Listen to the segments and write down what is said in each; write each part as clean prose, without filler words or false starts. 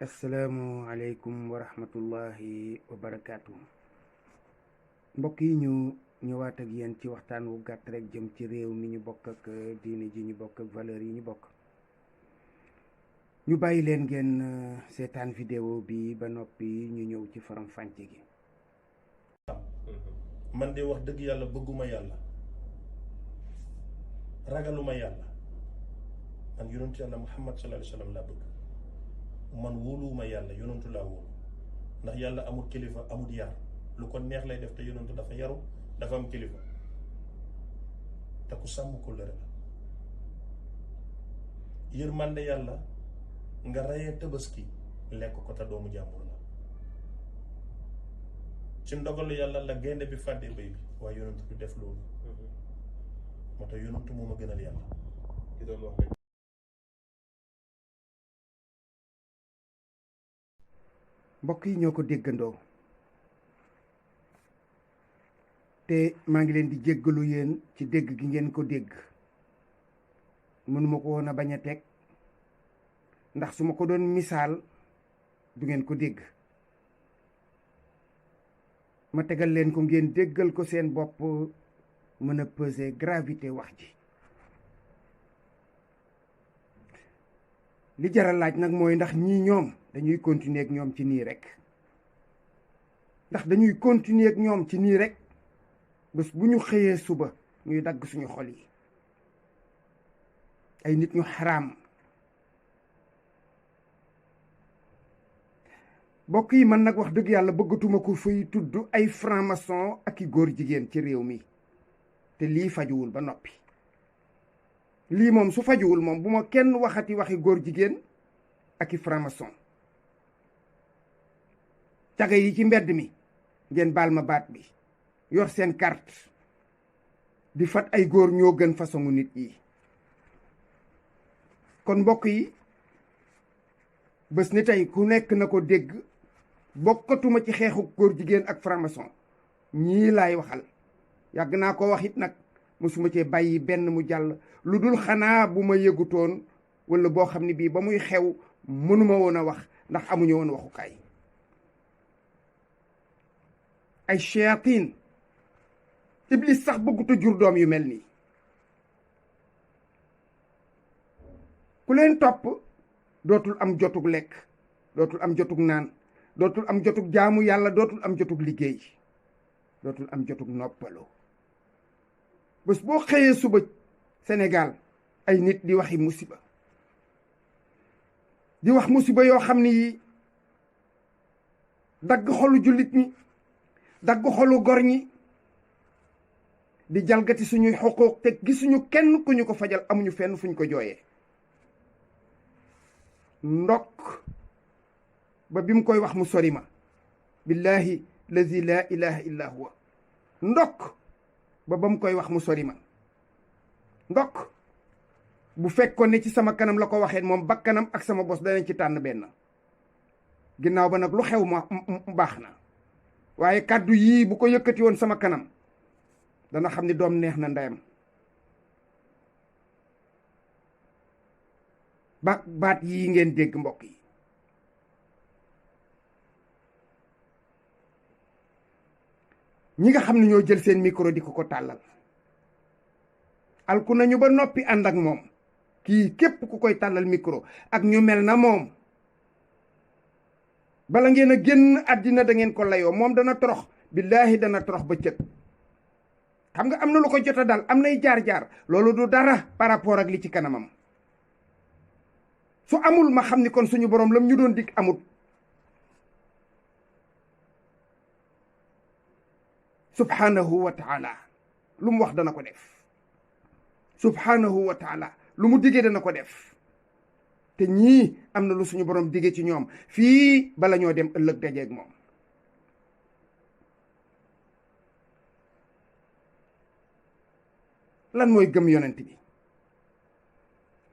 asalaamualeykum wa rahmatullahi wa barakaatu. mbokk yi ñu ñëwaat ak yéen ci waxtaan wu gàtt rek jëm ci réew mi ñu bokk ak diine ji ñu bokk ak valeur yi ñu bokk. ñu bàyyi leen ngeen seetaan vidéo bi ba noppi ñu ñëw ci faram fànce gi. man de wax dëgg yàlla bëgguma yàlla ragaluma yàlla man yonentu yàlla Muhammad sallallahu alayhi wa sallam laa bëgg. man wóoluwuma yàlla yonentu laa wóolu ndax yàlla amul kilifa amul yar lu ko neex lay def te yonentu dafa yaru dafa am kilifa te ku sàmm kóllëre la. yërmande yàlla nga reyee tabaski lekk ko te doomu jàmbur la ci ndogalu yàlla la gaynde bi fàddee béy bi waaye yonentu du def loolu moo tax yonentu moo ma gënal yàlla ki doon wax rek. mbokk yi ñoo ko déggandoo te maa ngi leen di jéggalu yéen ci dégg gi ngeen ko dégg mënuma ko woon a bañ a teg ndax su ma ko doon misaal du ngeen ko dégg ma tegal leen ko ngeen déggal ko seen bopp mën a peser gravité wax ji. li jaral laaj nag mooy ndax ñii ñoom dañuy continuer ak ñoom ci nii rek ndax dañuy continuer ak ñoom ci nii rek bés bu ñu xëyee suba ñuy dagg suñu xol yi ay nit ñu xaraam. bokk yi man nag wax dëgg yàlla bëggatuma ko fay tudd ay franc-maçon ak i góor jigéen ci réew mi te lii fajuwul ba noppi. lii moom su fajuwul moom bu ma kenn waxati waxi góor jigéen ak i franc-maçon. caga yi ci mbedd mi ngeen baal ma baat bi yor seen carte di fat ay góor ñoo gën façon nit yi. kon mbokk yi bés ni tey ku nekk na ko dégg bokkatuma ci xeexu góor jigéen ak franc-maçon ñii laay waxal. yàgg naa ko wax it nag mësuma cee bàyyi benn mu jàll lu dul xanaa bu ma yëgutoon wala boo xam ne bii ba muy xew mënuma woon a wax ndax amuñu woon waxukaay. ay shayatin iblis sax bëggut a jur doom yu mel nii. ku leen topp dootul am jotug lekk dootul am jotug naan dootul am jotug jaamu yàlla dootul am jotug liggéey dootul am jotug noppaloo. bés boo xëyee suba Sénégal ay nit di waxi musiba di wax musiba yoo xam ni yi dagg xolu jullit ñi dagg xolu gor ñi di jalgati suñuy xuquuq te gisuñu kenn ku ñu ko fajal amuñu fenn fuñ ko jooyee. ndokk ba bi mu koy wax mu sori ma billahi lazi la ilaha illa huwa ndokk ba mu koy wax mu sori ma ndokk bu fekkoon ne ci sama kanam la ko waxee moom bakkanam ak sama bos danañ ci tànn benn. ginnaaw ba nag lu xew ma baax na waaye kàddu yii bu ko yëkkati woon sama kanam dana xam ni doom neex na ndeyam. baat yii ngeen dégg mbokk yi ñi nga xam ne ñoo jël seen micro di ko tàllal alku nañu ba noppi ànd ak moom. kii képp ku koy tàllal micro ak ñu mel na moom bala ngeen a génn àddina da ngeen ko layoo moom dana torox billaahi dana torox ba cëg. xam nga am na lu ko jot a dal am nay jaar-jaar loolu du dara par rapport ak li ci kanamam. su amul ma xam ni kon suñu borom lam ñu doon dig amut. subhanahu wa taala lu mu wax dana ko def. subhanahu wa taala lu mu digee dana ko def. te ñii am na lu suñu borom digee ci ñoom fii bala ñoo dem ëllëg dajeeg moom. lan mooy gëm yonent bi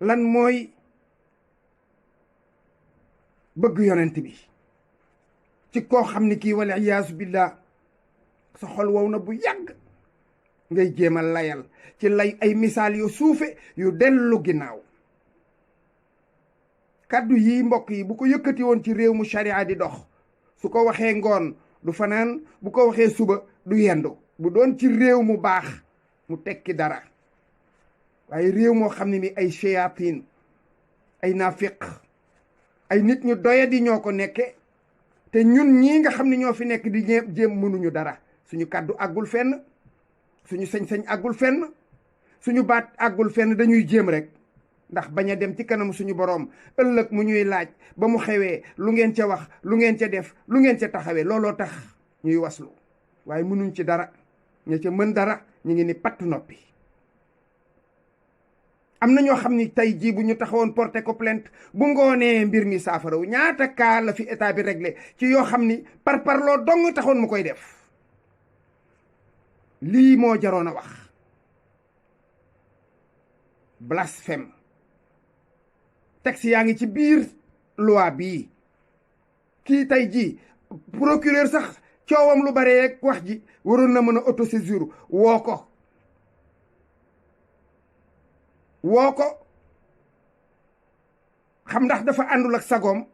lan mooy bëgg yonent bi ci koo xam ni kii wala iyaasu billah sa xol wow na bu yàgg ngay jéem a layal ci lay ay misaal yu suufe yu dellu ginnaaw kaddu yi mbokk yi bu ko yëkkati woon ci réew mu sharia di dox su ko waxee ngoon du fanaan, bu ko waxee suba du yendu. bu doon ci réew mu baax mu tekki dara, waaye réew moo xam ne mi ay shayatin, ay nafiq, ay nit ñu doyadi ñoo ko nekke, te ñun ñii nga xam ne ñoo fi nekk di jéem mënuñu dara. suñu kàddu àggul fenn, suñu sañ-sañ àggul fenn, suñu baat àggul fenn, dañuy jéem rek ndax bañ a dem ci kanam suñu boroom ëllëg mu ñuy laaj ba mu xewee lu ngeen ca wax, lu ngeen ca def, lu ngeen ca taxawee. looloo tax ñuy waslu, waaye mënuñ ci dara. ña ca mën dara ñu ngi ni patt noppi. am na ñoo xam ni tey jii bu ñu taxawoon porté ko plainte bu ngoonee mbir mi saafarawu. ñaata kaa la fi état bi réglé ci yoo xam ni par loo dong taxoon mu koy def. lii moo jaroon a wax. blasphème. texte yaa ngi ci biir loi bii. kii tey jii procureur sax coowam lu bare rek wax ji waroon na mën a autosaisir woo ko xam ndax dafa àndul ak sagoom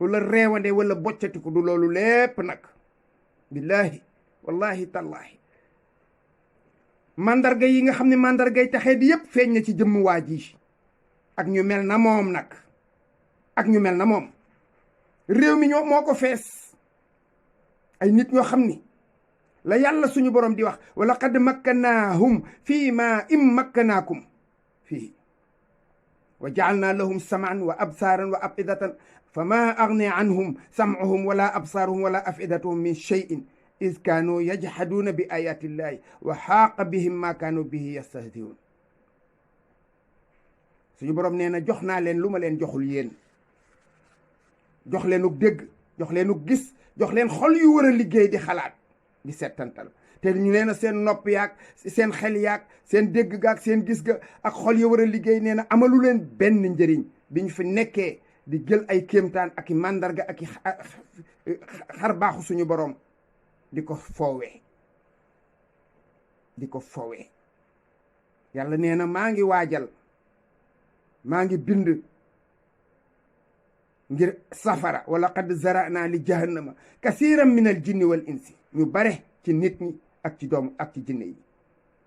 wala reewande wala boccatiku. du loolu lépp nag. billahi wallahi tallahi mandarga yi nga xam ne mandargay taxee di yépp feeñ na ci jëmm waa ji ak ñu mel na moom nag, ak ñu mel na moom. réew mi moo ko fees ay nit ñoo xam ni la yàlla suñu borom di wax wa laqad makkannaahum fii ma im makkanaakum fii wa jaalna lahum saman wa absaaran wa afidatan fa ma agni anhum sam'uhum wala absaaruhum wala afidatuhum min cheyin id kaanu yajhaduuna bi ayati llahi wa xaaqa bihim ma kaanu bihi yastahziun. suñu borom nee na jox naa leen lu ma leen joxul yéen. jox leenug dégg, jox leenug gis, jox leen xol yu war a liggéey di xalaat di settantal. te ñu nee na seen nopp yaag seen xel yaag seen dégg gaag seen gis ga ak xol yu war a liggéey nee na amalu leen benn njëriñ bi ñu fi nekkee di jël ay kéemtaan ak i màndarga ak i xar baaxu suñu borom di ko foowee yàlla nee na maa ngi waajal, maa ngi bind ngir safara. wa laqad zara'na li jahannama kasiran min al jinni wal insi. ñu bare ci nit ñi ak ci doom ak ci jinne yi.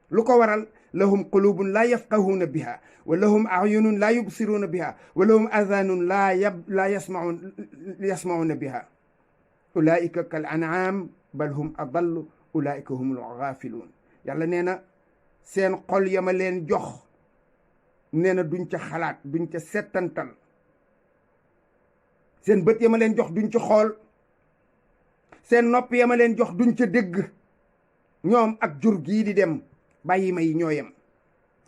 lu ko waral lahum qulubun la yafqahuna biha wa lahum a'yunun la yubsiruna biha wa lahum adhanun la yasma'una biha ulaika kal an'am bal hum adallu ulaika humul ghafilun. yàlla nee na seen xol yama leen jox nee na duñ ca xalaat, duñ ca settantal. seen bët yama leen jox duñ ca xool, seen nopp yama leen jox duñ ca dégg. ñoom ak jur gii di dem bàyyi ma yi ñooyam.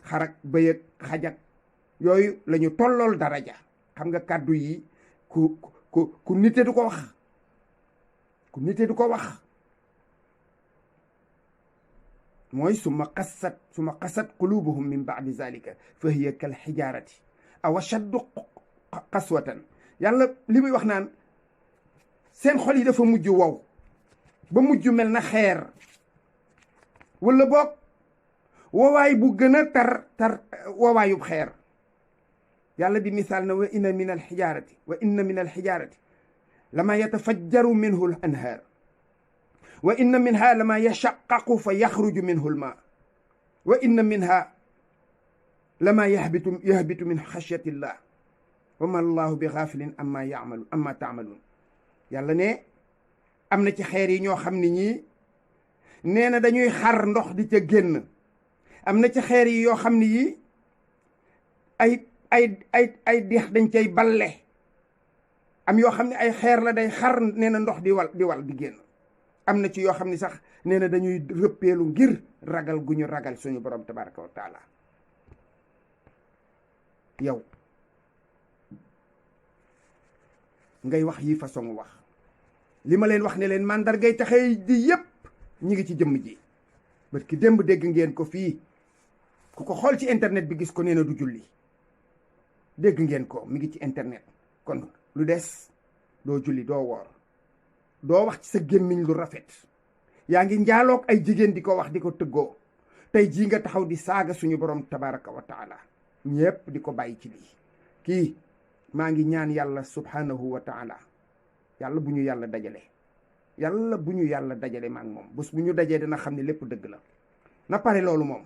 xarak bëyëg xajak yooyu la ñu tollool daraja. xam nga kàddu yi ku nite du ko wax, ku nite du ko wax. mooy summa qasat qulubuhum min ba'di zalika fa hiya kal xijaarati aw ashaddu qaswatan. yàlla li muy wax naan seen xol yi dafa mujj wow ba mujj mel na xeer, wala boog wowaay bu gën a tar wowaayub xeer. yàlla di misaal na wa inna min alxijaarati lama yatafajjaru minhu al anhaar wa inna minha lama yashaqqaqu fa yaxruju minhu al maa wa inna minha lama yahbitu min xashyati llah wa ma allahu bi xaafilin amma taamaluun. yàlla ne am na ci xeer yi ñoo xam ne ñii nee na dañuy xar ndox di ca génn. am na ci xeer yi yoo xam ne yii ay dex dañ cay balle. am yoo xam ne ay xeer la day xar nee na ndox di wal di génn. am na ci yoo xam ne sax nee na dañuy rëppeelu ngir ragal gu ñu ragal suñu borom tabaraka wa taala. yow ngay wax yi façon wax li ma leen wax ne leen mandargay taxee di yépp ñi ngi ci jëmm ji. parce que démb dégg ngeen ko fii, ku ko xool ci internet bi gis ko nee na du julli. dégg ngeen ko mi ngi ci internet. kon lu des doo julli, doo woor, doo wax ci sa gémmiñ lu rafet. yaa ngi njaaloog ay jigéen di ko wax di ko tëggoo. tey jii nga taxaw di saaga suñu borom tabaraka wa taala. ñépp di ko bàyyi ci lii. kii maa ngi ñaan yàlla subhanahu wa taala yàlla bu ñu yàlla dajale yàlla bu ñu yàlla dajale maa ngi moom bés bu ñu dajee dina xam ne lépp dëgg la na pare loolu moom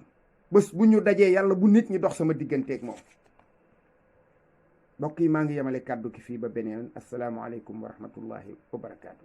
bés bu ñu dajee yàlla bu nit ñi dox sama digganteeg moom. mbokk yi maa ngi yemale kàddu ki fii ba beneen asalaamualeykum wa rahmatullahi wa barakaatu.